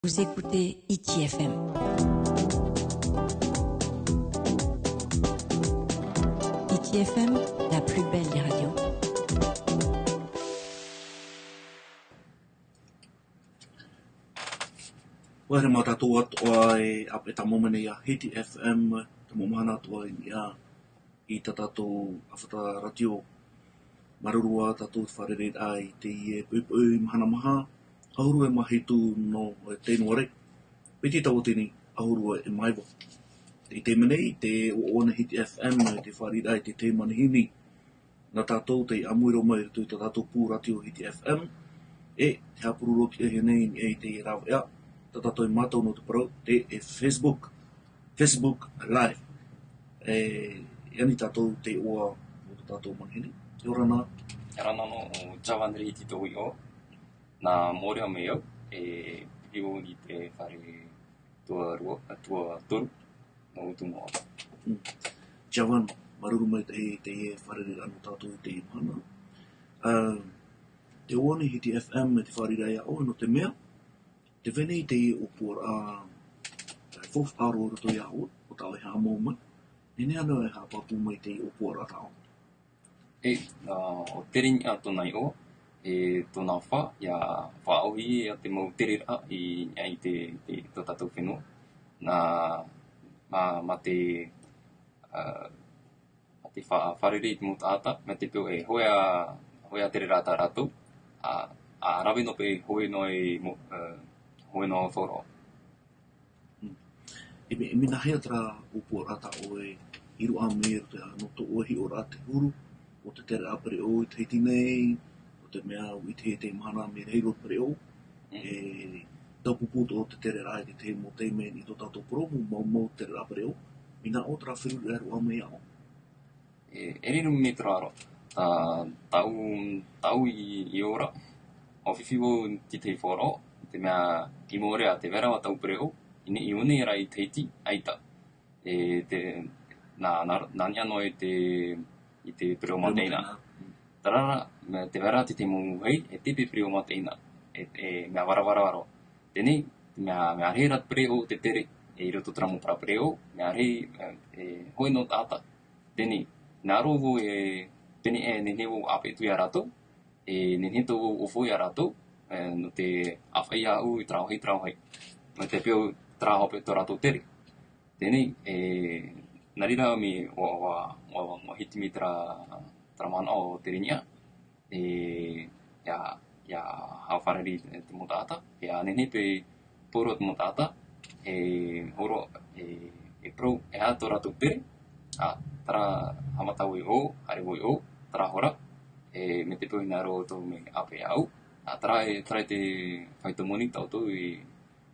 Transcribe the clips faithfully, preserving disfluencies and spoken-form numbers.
Vous écoutez Hiti F M. Hiti F M, la plus belle des radios. ʻUa haere mai tātou atoʻa e ʻāpeʻe tāmau mai nei ia Hiti F M, tāmau mahana atoʻa i niʻa i tā tātou ʻāfata rātio. Māuruuru ā tātou i te fārereiraʻa i teie poʻipoʻi mahana maha, ʻahuru e mā hitu nō Tēnuare, piti tauatini ʻahuru e mā iva. I teie nei, tē ʻoaʻoa nei Hiti F M i te fārereiraʻa i te tahi manihini nā tātou tei ʻāmui roa mai i roto i tā tātou pū rātio Hiti F M, e te haʻapuroroʻa i teie nei, i teie rāveʻa, tā tātou e mātau nō te parau, te, e Facebook, Facebook Live. E, e ani tātou tei ʻoaʻoa nō tā tātou manihini. ʻIa ora na. ʻIa ora na nō, ʻo Javan Rihiti tōʻu iʻoa. Nā Moʻorea mai au, e piʻi au i te fare tuarua, a, tuatoru, nō Utumoa. Mm. Javan, māuruuru maitaʻi i teie fārereiraʻa nō tātou i teie mahana. Ā, tē ʻoaʻoa nei Hiti F M i te fārereiraʻa iā ʻoe, nō te mea, tē vai nei teie ʻōpuaraʻa, ā, faufaʻa roa i roto iā ʻoe, ʻo tā ʻoe e haʻamau mai. E nehenehe ānei ʻoe e haʻapāpū mai i teie ʻōpuaraʻa tā ʻoe? E, ā, ʻo Tereniʻa tōna iʻoa, e tōna fā, ʻia faʻaʻōhie ia te mau tereraʻa i, i te, te, tō tātou fenua. Nā, mā, mā te, ā, mā te fā-, fārerei i te mau taʻata, mā te peu e hōʻē ā, hōʻē ā tereraʻa tā rātou, ā, ā, rave noa paʻi hōʻē noa e mo-, ā, hōʻē noa faʻaroʻo. Mm. E mea, e mea nāhea terā ʻōpuaraʻa tā ʻoe i roaʻa mai i roto iā, nō tō ʻoe hiʻoraʻa te huru o te tereraʻa pereʻoʻo i Tahiti nei, ʻo te mea ʻua ʻite i teie mahana mea rahi roa te pereʻoʻo, mm, e taupupū atoʻa te tereraʻa i te tahi mau taime i tō tātou parau, mau, mau tereraʻa pereʻoʻo, mea nā ʻō terā feruriraʻa e roaʻa mai iā ʻoe. E, e riro mai terā roa. Tā, tāʻu, tāʻu i, i ora, ʻua fifi vau i te tahi faʻaroʻo, te mea i Moʻorea tē vai ra tāʻu pereʻoʻo, i niʻa i ʻō nei rā i Tahiti, ʻaita. E, te, nā, nā, nā niʻa noa i te, i te pereʻoʻo mataʻeinaʻa. Mataʻeinaʻa. Terā rā, mea tē vai ra te tahi mau vāhi, e tepe pereʻoʻo mataʻeinaʻa, e, e, mea varavara roa. Teie, mea, mea rahi rā te pereʻoʻo tē tere, e, i roto terā mau parau pereʻoʻo, mea rahi, e, e, hōʻē noa taʻata. Teie, nā roto vau e, teie e nehenehe vau ʻāpeʻe atu iā rātou, e nehenehe atoʻa vau e ʻōfaʻi iā rātou, e, nō te ʻāfaʻi iāʻu i terā vāhi, terā vāhi. Mai te peu terā hope tō rātou tere. Teie, e, nā reira mea ʻua, ʻua, ʻua, ʻua hiti mai terā, terā manaʻo o Tereniʻa. E, ʻia, ʻia haʻafārerei te mau taʻata, ʻia nehenehe paʻi pauroa te mau taʻata, e hōroʻa, e, e parau, e aha tō rātou tere, ā, terā haʻamata vau e ʻō, haere vau e ʻō, terā hora, e, mai te peu hinaʻaro ʻoutou mea ʻāpeʻe iāʻu, ā, terā e, terā e te faito moni tā ʻoutou i,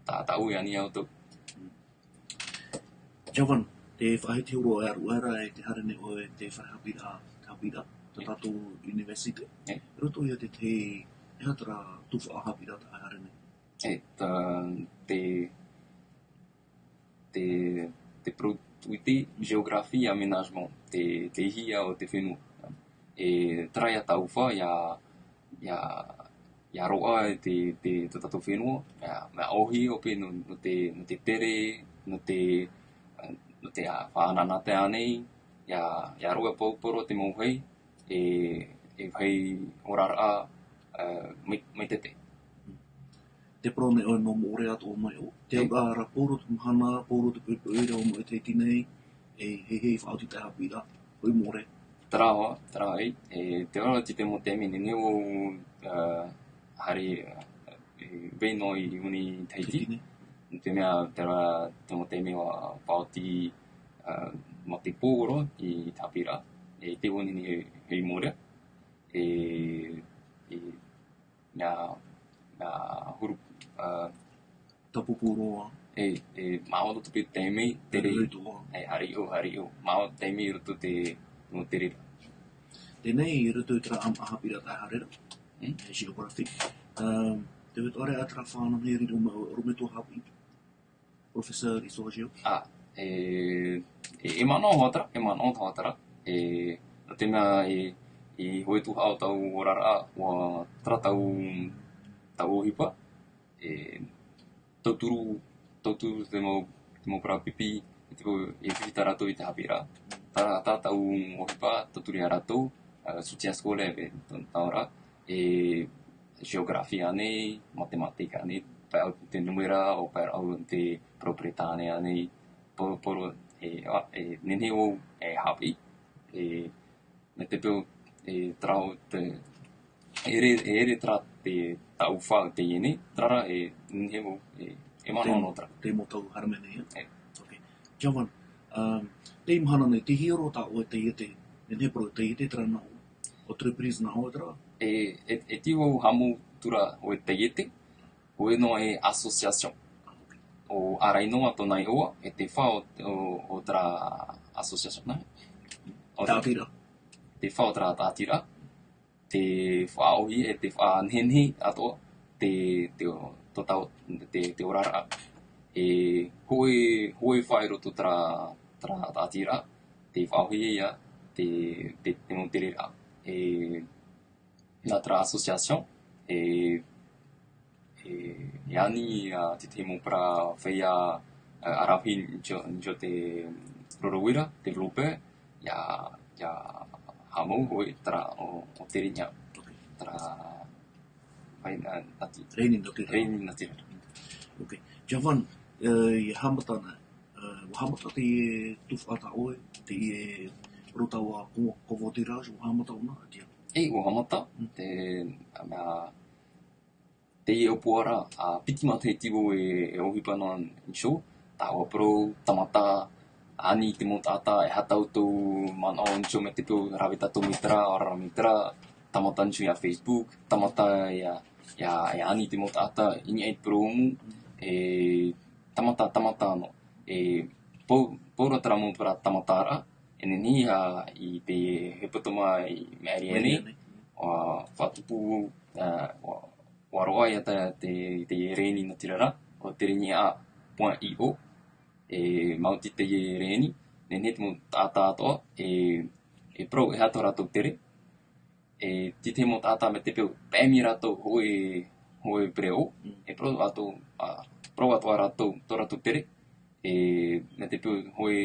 tā, tāʻu e ani iā ʻoutou. Javan, tē faʻahiti huru ʻoe e aruʻa ra e tē haere nei ʻoe i te fare haʻapiʻiraʻa, haʻapiʻiraʻa, tā tātou université. E. I roto ia te, te, e aha terā tuhaʻa haʻapiʻiraʻa tā ʻoe e haere nei? E, tā, te, te, te productivité, géographie, aménagement, te, te hia o te fenua. E, terā ia tāʻu fā, ʻia, ʻia, ʻia roaʻa te, te, tō tātou fenua, ʻia, mea ʻōhie hope nō, nō te, nō te tere, nō te, nō te, ā, faʻanahoraʻa nei, ʻia, ʻia roaʻa pauroa te mau vāhi, e, e vāhi oraraʻa, ā, mai, maitaʻi. Tē parau nei ʻoe nō Moʻorea atoʻa mai ʻoe. Te, e, auraʻa ra pauroa te mahana, pauroa te poʻipoʻi ra ʻua moʻe i Tahiti nei, e, heihei faʻaoti te haʻapiʻiraʻa, hoʻi Moʻorea. Terā hoʻi, terā hoʻi, e, tē vai ra te mau taime nehenehe vau, ā, haere, ā, e, vai noa i ʻō nei i Tahiti. Tahiti nei. Te mea, terā te mau taime ʻua faʻaoti, ā, mā te pō roa i te haʻapiʻiraʻa, e, tē vai nei hoʻi Moʻorea. E, e, mea, mea huru, ā, taupupū roa. E, e, māua te peu taime, tere. Haere atoʻa. E, haere ʻō, haere ʻō. Māua taime i roto te, te mau tere ra. Teie, i roto i terā ʻāmaʻa haʻapiʻiraʻa tā ʻoe e haere ra. Hmm? E, géographique. Ā, tē vai atoʻa ra terā fānaʻo e riro mai, ʻorometua haʻapiʻi. Professeur d'histoire-géo. Ā, e, e, e manaʻo atoʻa ra, e manaʻo atoʻa ra. E, nō te mea, e, i te tuhaʻa o tāʻu oraraʻa, ʻua, terā tāʻu, tāʻu ʻohipa, e, tauturu, tauturu te mau, te mau parau pipi, e te mau, e pipi tā rātou i te haʻapiʻiraʻa. Terā, tā tāʻu ʻohipa, tauturu ia rātou, ā, soutien scolaire, e, tā, tā ora, e, géographie ānei, mathématiques ānei, pae ʻau te numera, ʻo pae ʻau te propriété ānei, ānei, poro, poro, e, ā, e, nehenehe vau e haʻapiʻi, e, mai te peu, e, terā, te, e ʻere, e ʻere terā te, tāʻu fā teie nei, terā rā, e, nehenehe vau, e, e manaʻo Te, noa terā. Te mau tau haere mai nei, ē? E. Ok. Jovan, um, teie mahana nei, tei hia roa tā ʻoe taiete, nehenehe parau taiete terā nā ʻoe, entreprise nā ʻoe terā? E, e, e tīaʻi vau haʻamou atu ra ʻoe taiete, hōʻē noa e association. ʻO ʻĀrai Noa tōna iʻoa, e te fā o, o, o terā association nā. ʻO te, Tāʻatiraʻa. Te fā o terā tāʻatiraʻa. Te faʻaʻōhie, e te faʻanehenehe atoʻa, te, te, tō tāua, te, te oraraʻa. E hōʻē, hōʻē fā i roto terā, terā tāʻatiraʻa, te faʻaʻōhie ia, te, te, te mau tereraʻa. E, nā terā association, e, e, e ani, ā, te tahi mau parau feiā, ā, ʻaravihi nō, nō te roro uira, développeur, ʻia, ʻia haʻamou hōʻē terā ʻo, ʻo Tere Niʻa. Ok. Terā, mai, ā, nati. Rēni nati. Rēni nati. Ok. Jovan, ā, ʻia haʻamata na, ā, ʻua haʻamata te tuhaʻa tā ʻoe, te, e, roto i te covoiturage, ʻua haʻamata ʻōna, ʻaita? E, ʻua haʻamata, Mm. te, ā, mea, teie ʻōpuaraʻa, ā, piti matahiti vau e, e ʻohipa noa iho, tāʻu e parau, tāmata, ani i te mau taʻata, e aha tā ʻoutou manaʻo iho mai te peu rave tātou mai terā, ʻaore rā mai terā, tāmata iho ia Facebook, tāmata ia, ia, ia ani i te mau taʻata, i niʻa i te purōmu, e, tāmata, tāmata noa. E, pau, pau roa terā mau parau tāmataraʻa, e nehenehe ia i te hepetoma i maʻiri aʻe nei, Maʻiri aʻe nei. ʻUa faʻatupu, ā, ʻua, ʻua roaʻa ia te, te, te rēni natirara, ʻo Tere Niʻa point I O, e maoti teie rēni, nehenehe te mau taʻata atoʻa, e, e parau e aha tō rātou tere, e, te tahi mau taʻata mai te peu, paʻi mai rātou hōʻē, hōʻē pereʻoʻo, Mm. e parau atoʻa, ā, parau atoʻa rātou, tō rātou tere, e, mai te peu hōʻē,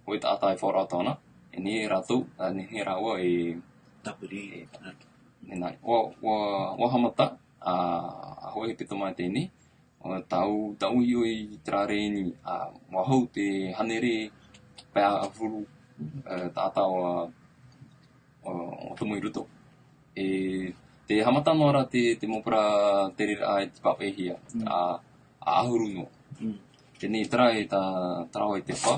hōʻē taʻata e faʻaroʻo atoʻa na, e nehenehe rātou, ā, nehenehe rāua e, Tāpiri. e, nehenehe. ʻUa, ʻua, ʻua haʻamata, ā, ā hōʻē hepetoma teie nei, ʻo tāʻu, tāʻu i ʻō i terā rēni, ā, ʻua hau te hānere pae ʻahuru, ā, taʻata ʻua, ʻua, ʻua tomo i roto. E, tē haʻamata noa ra te, te mau parau tereraʻa e tīpaʻihia, Mm. ā, ā, ʻahuru noa. Mm. Teie nei terā e tā, terā e te fā,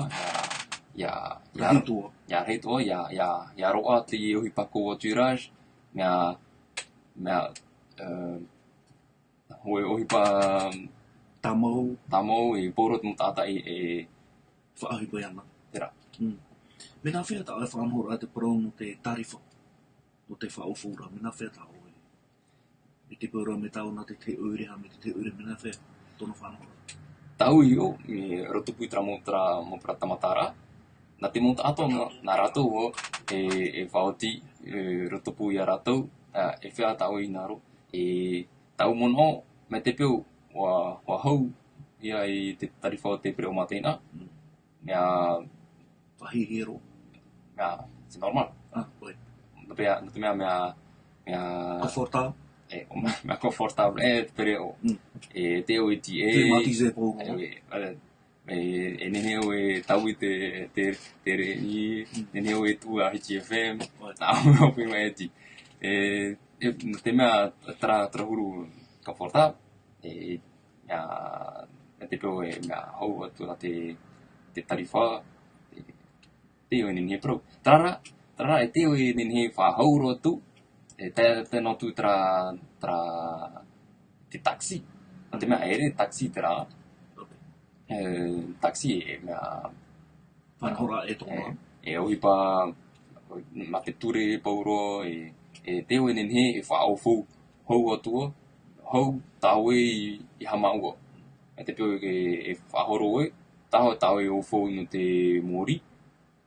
ʻia, ʻia, ʻia Rahi atoʻa. ʻIa rahi atoʻa, ʻia, ʻia, ʻia roaʻa te ʻohipa covoiturage, mea, mea, ā, hōʻē ʻohipa Tāmau. tāmau, e pau roa te mau taʻata e, e Faʻaʻohipa iāna. Terā. Mm. Mea nāfea tā ʻoe e faʻanahoraʻa te parau nō te tarifa, nō te faʻaʻaufau ra, mea nāfea tā ʻoe? Mai te peu ra mai tāua nā te tahi ʻoire, mai te tahi ʻoire, mea nāfea tōna faʻanahoraʻa? Tāʻu i ʻō, i roto pū i terā mau, terā mau parau tāmataraʻa. Nā te mau taʻata nā, nā rātou ʻo, e, e faʻaoti, e, roto pū ia rātou, ā, e feiā tāʻu e hinaʻaro, e, tāʻu manaʻo, mai te peu, ʻua, ʻua hau ia i te tarifa o te pereʻoʻo mataʻeinaʻa. Mm. Mea Faʻahiahia roa. Mea, c'est normal. Ah, oui. Nō te mea, nō te mea, mea, mea Confortable. E, mea confortable, e, te pereʻoʻo. Mm. E, te O E T A. Climatisé pauroa. E, e, e, e nehenehe e taui te, te, te rēni, Mm. nehenehe e tuʻu a Hiti F M, Ouais. nā, au mai ati. E, e, nō te mea, terā, terā huru confortable. E, mea, mea te peu e, mea hau atu ra te, te tarifa, e, te ʻoe nehenehe parau. Terā rā, terā rā, e te ʻoe nehenehe faʻahou roa atu, e te, te nō atu terā, terā, te taxi. Nō te mea, e ʻere taxi terā. Ok. E, taxi e mea, Faʻanahoraʻa e tōna. E, e ʻohipa, mā te ture pauroa, e, e te ʻoe nehenehe e faʻaʻaufau, hau atu ā, hau tā ʻoe i, i haʻamāuʻa. E te peu e, e faʻahoro ʻoe, taʻa, taʻa ʻoe e ʻaufau nō te mōrī,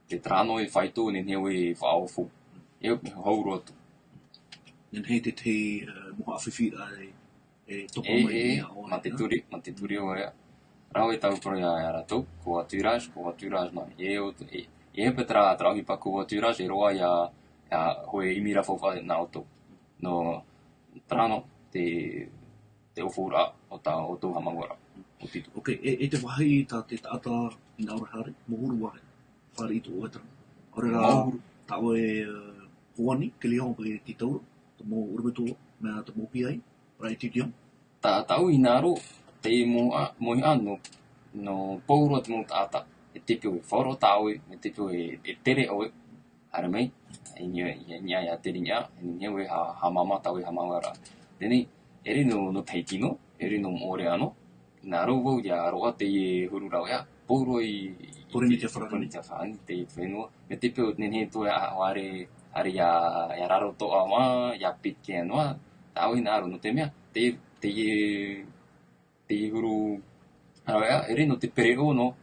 te terā noa e faito nehenehe ʻoe e faʻaʻaufau. E hau roa atu. Nehenehe te tahi, e, mau haʻafifi ra e, e topa E, mai e, i a ʻoe, mā te e? ture, mā te ture ʻoe. Rave tāʻu parau iā, iā rātou, covoiturage, covoiturage, nō, e o, e, e pē terā, terā ʻohipa covoiturage, e roaʻa iā, iā, hōʻē ʻimiraʻa faufaʻa nā ʻoutou. Nō, terā noa, te, te ʻōfaʻuraʻa, o tā, o tō haʻamāuʻaraʻa, o Tito. Ok, e, e te vāhi tā te taʻata i nā ʻō ra haere, mōhuru vāhi, fāriʻi tō ʻoe terā. ʻAore rā, mōhuru. Tā ʻoe, e, hoani, client paʻi Tito ra, te mau ʻorometua, mea te mau P I, ra e Tito. Tā, tāʻu hinaʻaro, te mau, a, mau iʻa nō, nō pauroa te mau taʻata. E te peu e faʻaroʻo tā ʻoe, e te peu e, e tere ʻoe. Haere mai, i niʻa, i niʻa, i niʻa iā Tereniʻa, i niʻa ʻoe ha, haʻamāmā tā ʻoe haʻamāuʻaraʻa. Teie, ʻere nō, nō Tahiti noa, ʻere nō Moʻorea noa. Hinaʻaro vau ʻia roaʻa teie huru rāveʻa, pauroa i, i Pōrīnetia Farāni. Pōrīnetia Farāni, te fenua. Mea te peu, nehenehe atoʻa e haere, haere ʻia, ʻia Rarotoʻa noa, ʻia Pitcairn noa, tāʻu hinaʻaro nō te mea, te, teie, teie huru rāveʻa, ʻere nō te pereʻoʻo noa,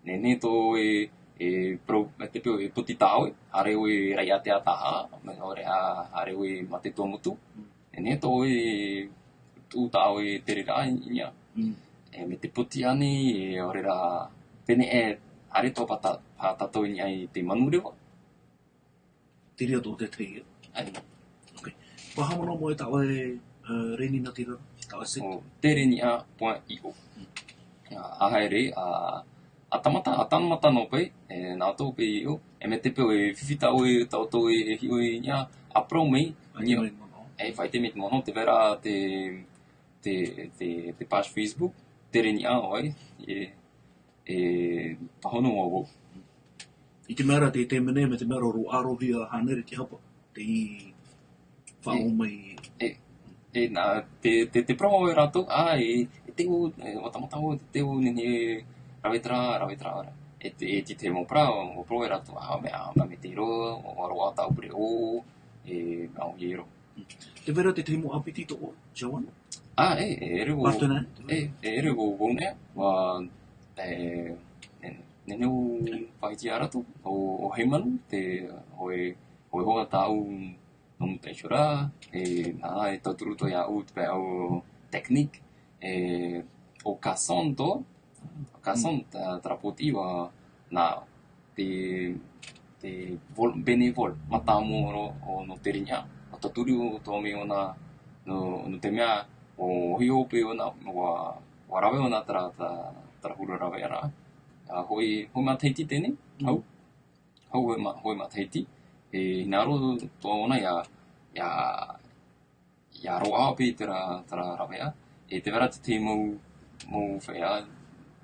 nehenehe atoʻa e, e, pro, mea te peu e poti tā ʻoe, haere ʻoe i Raʻiātea Taha, mea ʻaore rā, haere ʻoe i Mate Tuamotu, nehenehe atoʻa e tuʻu tā ʻoe tereraʻa i niʻa. Mm. E, mea te poti ānei, e, ʻaore rā, pēnei e, haere atoʻa paʻi tā, paʻi tātou i niʻa i te manureva. Te reira atoʻa te tahi. ʻAe. Ok. Paʻi haʻamanaʻo mai tā ʻoe, e, rēni nā te reira, tā ʻoe site. ʻO tereniʻa point I O. Mm. ʻA, ʻa haere, ʻa, ʻa tāmata, ʻa tāmata noa paʻi, e, nā ʻoutou paʻi ʻo, e mea te peu e fifi tā ʻoe, tā ʻoutou e, e hiʻo i niʻa, ʻa parau mai, ʻa i niʻa, mai te manaʻo. E, faʻaʻite mai te manaʻo, tē vai ra te, te, te, te page Facebook, tereniʻa ʻoe, e, e, pāhono ʻo vau. I te mea ra, te, te mea nei, mea te mea ra, roaʻa roa hia hānere te hapa, tei faʻaʻō mai. E, e, nā, te, te, te parau ʻoe rātou, ʻa, e, e te u, e, ʻua tāmata vau, te u, nehenehe, rave terā, rave terā, ʻaore rā. E te, e te, te mau parau, ʻua parau ʻoe rātou, ʻa, mea, mea, mea te roa, ʻua roaʻa tāʻu pereʻoʻo, e, mea ʻohie roa. Tē vai ra te tahi mau ʻāpiti tō ʻoe, Jawan? ʻA, e, e ʻere vau. Partenaire? E, e ʻere vau, vau nei, ʻua, e, e, nehenehe au faʻaʻite ia rātou, ʻo, ʻo Heimanu, te, hōʻē, hōʻē hoa tāʻu nō Mutaʻi Tura, e, nā, e tauturu atoʻa iāʻu te pae ʻau technique, e, ʻo Kason atoʻa, Kason, mm, tā, terā pōtiʻi ʻua, nā, te, te vol-, bénévole, mātāmua roa, ʻo, nō tereniʻa, ʻua tauturu atoʻa mai ʻōna, nō, nō te mea, ʻua hiʻo paʻi ʻōna, ʻua, ʻua rave ʻōna terā, terā, terā huru rāveʻa ra. ʻA, hōʻē, hōʻē matahiti teie nei, mm, hau, hau hōʻē ma-, hōʻē matahiti, e, hinaʻaro atoʻa ʻōna ʻia, ʻia, ʻia roaʻa paʻi terā, terā rāveʻa, e tē vai ra te tahi mau, mau feiā,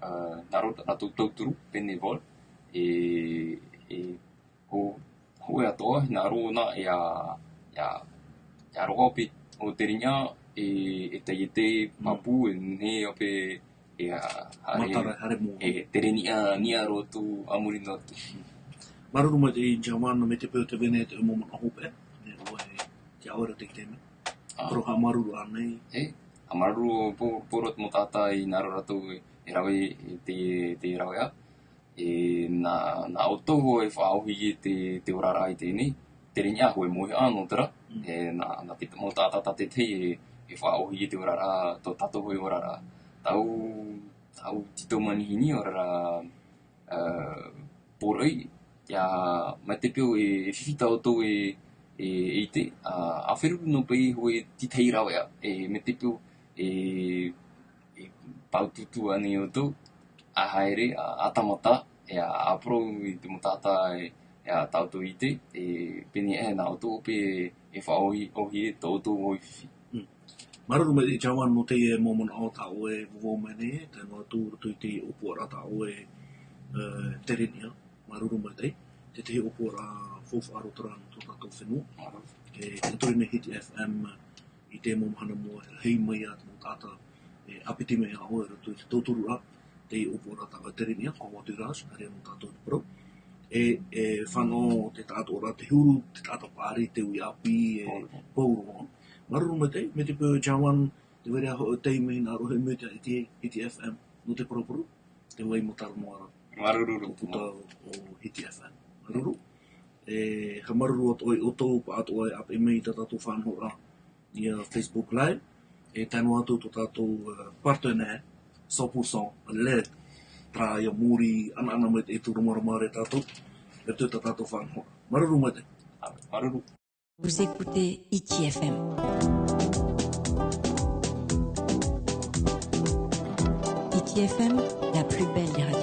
ā, nā ro-, rātou tauturu, bénévole, e, e, hō-, hōʻē atoʻa, hinaʻaro ʻōna ʻia, ʻia, ʻia roaʻa paʻi ʻo tereniʻa, e, e taiete, mm, pāpū, e nehenehe ā paʻi, e, ā, haere, matara, haere mau. E, tereniʻa, niʻa roa atu, a muri noa atu. Māuruuru maitaʻi Jawan, mea te peu tē vai nei te mau manaʻo hopeʻa, nē ʻoe, e, tei ʻoe ra teie nei. Ā. Parau haʻamāuruuru ānei. E, haʻamāuruuru pau-, pauroa te mau taʻata i hinaʻaro rātou e, e rave i te, te rāveʻa. E, nā, nā ʻoutou e faʻaʻōhie te, te oraraʻa i teie nei. Tereniʻa hōʻē mau iʻa nō terā. Mm. E, nā, nā te mau taʻata tātaʻitahi e, e faʻaʻōhie te oraraʻa, tō tātou hōʻē oraraʻa. Tāʻu, tāʻu Tito Manihini, ʻaore rā, ā, poroʻi, ʻia, mea te peu e, e fifi tā ʻoutou e, e, e ʻite, ā, ʻa feruru noa paʻi hōʻē tītahi rāveʻa, e, mea te peu e, e pāutuutu ānei ʻoutou, ʻa haere, ʻa, ʻa tāmata, e, ʻa, ʻa parau i te mau taʻata, e, e, ā, tā ʻoutou ʻite, e, pēneiaʻe nā ʻoutou paʻi e faʻaʻōhie, ʻōhie tō ʻoutou hōʻē fifi. Mm. Māuruuru maitaʻi Jawan nō teie mau manaʻo tā ʻoe e vauvau mai nei, tae noa atu i roto i te ʻōpuaraʻa tā ʻoe, ā, tereniʻa. Māuruuru maitaʻi, te tahi ʻōpuaraʻa faufaʻa roa terā nō tō tātou fenua. Māuruuru. E, tē tō nei Hiti F M i te mau mahana mua, e rahi mai ā te mau taʻata, e, ʻāpiti mai iā ʻoe i roto i te tauturuʻa, teie ʻōpuaraʻa tā ʻoe tereniʻa, covoiturage, haere nō tātou te parau. E, e fānaʻo te taʻatoʻaraʻa, te huru, te taʻata paʻari, te uʻi ʻāpī, e, māuruuru. Māuruuru. Māuruuru maitaʻi, mea te peu Jawan, tē vai ra hōʻē taime nā rohe mai te, te Hiti F M, nō te paraparau, tē vai mau tāramoa ra. Māuruuru. Tō puta o Hiti F M. Māuruuru. E, haʻamāuruuru atoʻa ʻoutou, paʻatoʻa e ʻāpeʻe mai i tā tātou faʻanahoraʻa, ʻia Facebook Live, e tae noa atu tō tātou, ā, partenaire, cent pour cent, le tra ya muri, ana, ana mai te turu mara mare tatou, e te tatou fan ho. Maruru mai te. Maruru. Vous écoutez Hiti F M. Hiti F M, la plus belle des radios.